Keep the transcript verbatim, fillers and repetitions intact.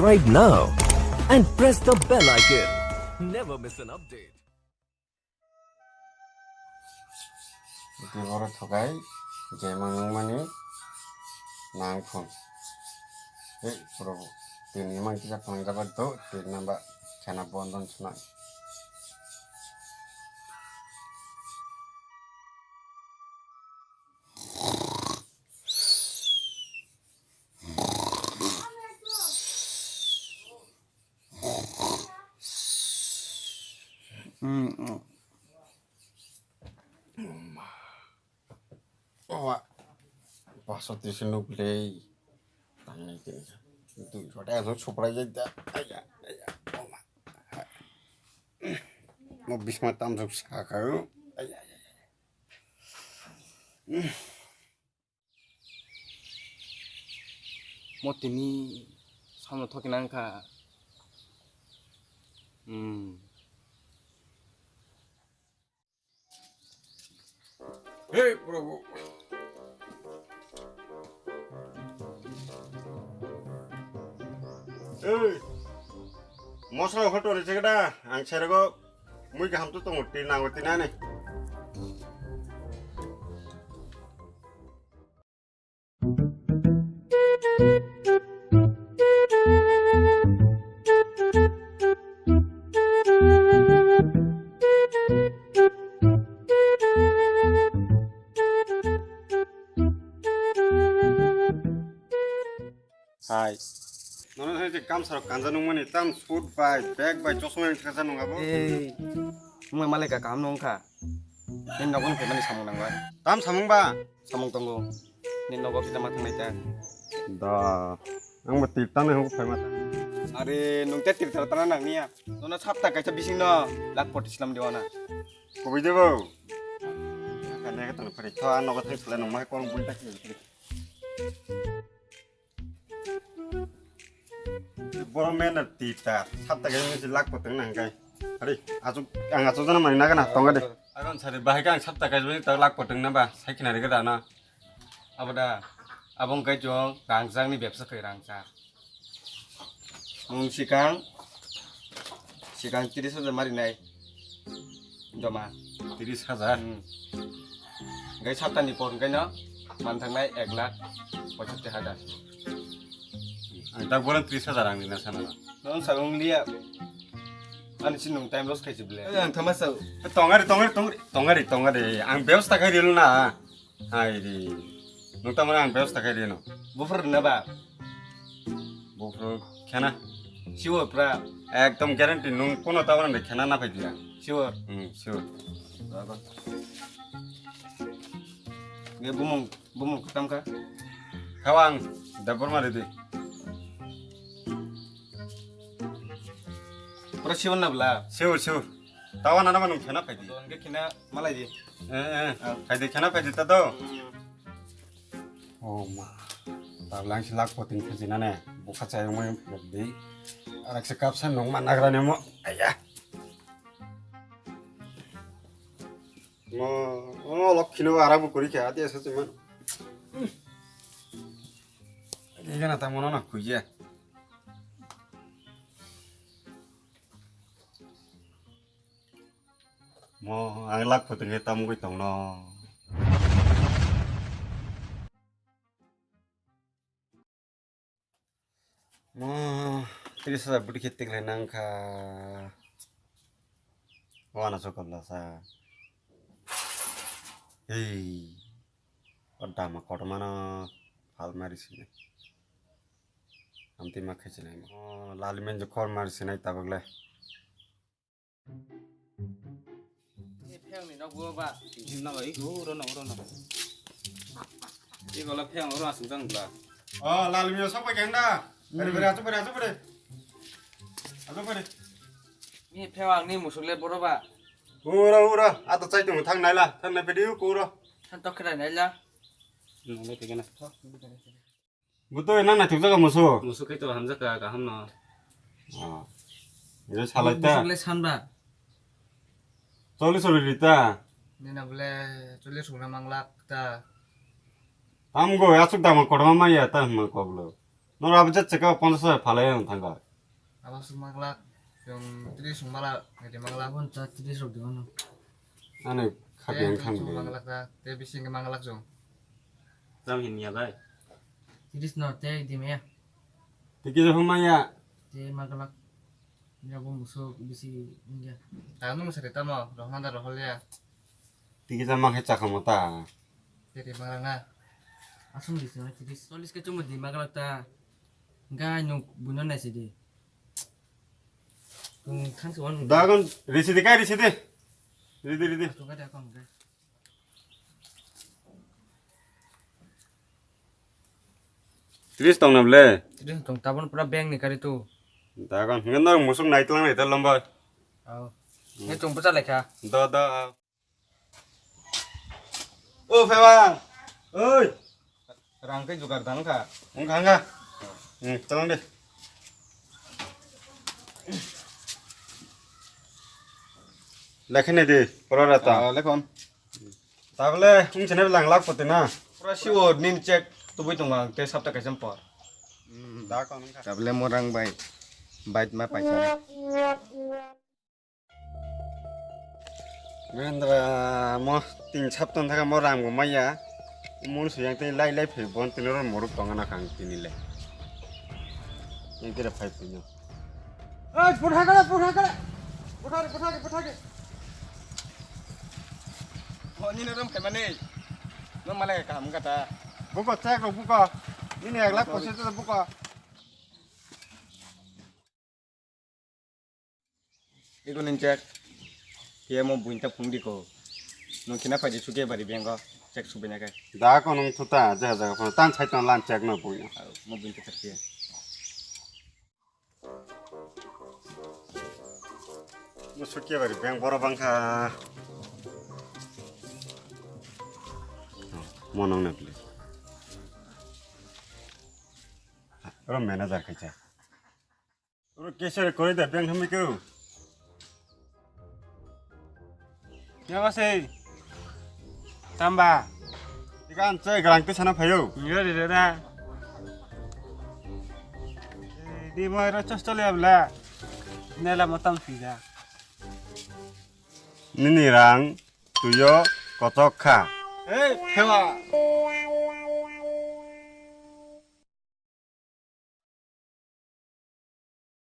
Subscribe now and press the bell icon. Never miss an update. Tei borok thokai je mang mani nang phun. Hei, Prabhu, tini mang kisa phang jaba do, tini namba chana bondon suna. Owa, paso tisi nuk le. Tangai ke. Dui jota yang supra jai da. Aya, aya. Owa. Mo bisma tam juk sa ka. Aya, aya, aya. Mo tini samno thoki nang kha. Hmm. Hey, Prabhu. Hey. Mosla hoto re chekda, ang serego mui kaham to tongo, tin nango, tin ani. Hai. Nono hai je kam sarok kanja nungmani tam suit bai, bag bai, chosma bai thaksa nung abo. Ei, wngmai malai ka kaham nung kha. Nini nogo wng phaimani samung nang bai. Tam samung ba? Samung tongo. Nini nogo kisa ma thangnai ta. Da, ang ba tir tangnai hwnwi phaima ta. Are, nung te tir tara tara nang niya. Nono sapta kaisa bising no lakh poti slam diwana. Kubui de bo. Kane ka tong phari tho, ang nogo thang sala nung ma kol bui ta ki. Borok mena tita, sapta khe nisi lakh poteng nang kai. Hari, asuk, ang asuk jana mani nagana, tonga de. Agon sari, bahai khe ang sapta khe jani ta lakh poteng na ba, sai khina rega da na. Abo da, abo wngkha chwng rangchak ni bebsa khai rangchak. Mung sikang, sikang tris hajar mari nai. Joma. Tris hajar? Hmm. Hingke saptani por hingke no manthangnai ek lakh poisotti hajar. Ang tak bolan tris hajar ang dina sana. Non sa wng liya. Ani si nung time loss khaisi bele. Ang thama sa. Tongari, tongari, tongari, tongari, tongari. Ang bebasta khai dilu na. Hai di. Nung tamani ang bebasta khai dino. Bufur na ba? Bufur khena. Sure pra. Ekdom guarantee nung kono tabra de khena na phai dia. Sure. Hmm, sure. Ge bumung, bumung tam ka? Khawang, dabor mari di. Pura sure na bla? Sure, sure. Tawa nana ba nung khena phai di. Ge khena malai di. Eh, eh. Ah. Phai di, khena phai di ta do. Oh ma. Tabla ang si lakh poting khaji nane. Bukha chayung mai phai di. Arak se kapsa nung ma nagra nemo. Aya. Mo, mo lok khino ara bu kuri kha, ati asa chuma. Ini kan atang mono na kuya. Mo ang lakh pho tongkhe tamogwi tongno. Mo tris hajar bwtwi khe tiklai nangkha. Wana chokol lasa. Hei. O dama kotormano phalmari sinai. Amtwi ma khe sinai. O lalimen je khormari sinai tabukle. Ni pheng ni nok bo ba. Jim na bai, uro no, uro no. Iko la pheng uro asung jang bla. O, lal miyo sok pai keng da. Bari, bari, asuk bari, asuk bari. Asuk bari. Ni pheng ang ni musuk le boro ba. Uro, uro. Ato chai tung thang nai la. Thang nai pedi uro. Than tok khra nai la. Nang le pegena. Butoi nang naithok jaga musu. Musu khe to hamjak ka, kaham no. Ah. Iro salai ta. Musu le sanba. Chollish ori rita. Nina bole chollish ungna manglak ta. Tamgo asuk dama kotorma maya ta hwnma koklo. Nora bwsa chwka ponchash hajar phalai ang thangkha. Abo sung maglak, chwng tris sung mala, ngadi maglak. Abo cha tris rok di mano. Ani khapi ang khan chwng maglak ta, te bising maglak chwng. Tam hin ya bai. Tris no te di me. Tiki jo maya. Te maglak. Ya bo musuk bisi ingya. Ta nung sari tamo, rohna da rohol ya. Tiki jama khe chakha mo ta. Tiri maglak na. Asum di sini tris. Solis ke cuma di maglak ta. Ga nung buno nai sidi. Kung thang suan. Dagon risidi kai risidi. Ridi ridi. Tu ka da kong ga. Tris tong na ble. Tris tong tabon pura bank ni kari tu. Dagon ngan dong musuk nai tlang nai ta lomba. Au. Ni tung pesa lekha. Do do. O Phewang. Oi. Rang khe jugar dang kha. Wng kha, wng kha. Hmm, tolong de. Lekha nai de, pura rata. Ah, lekhon. Tabole wng chene lang lak poti na. Pura sure nin check tubui tong ang te sapta kaisam por. Hmm, da kon wng kha. Tabole mo rang bai. Bait ma paisa. Mahendra mo tin saptan thaka mo ram go maya. Mun suyang tei lai lai phai bon tini ro moruk tong na kang tini le. Yang kira phai punya. Oi, putha kala, putha kala. Putha re, putha re, putha re. Ho ni rom khai mane. No male kam kata. Buka cek ro buka. Ini ek lakh pochis hajar buka. Iko nin check. Khe mo buin ta phung di ko. Nung khina phai di suke bari bengo. Check su benya kai. Da ko nung thuta jaga jaga phone tan sai ton lan check no buin. Aro mo buin ta check khe. Mo suke bari beng boro bangkha. Mo nong na please. Oro manager khacha. Oro kesar kore da beng hambi ko. Yaba sei. Tamba. Ikan che grang te sana phayo. Yo de da. Di mo ro chos chole abla. Nela mo tam pida. Nini rang tuyo kotok kha. Hey, Phewa.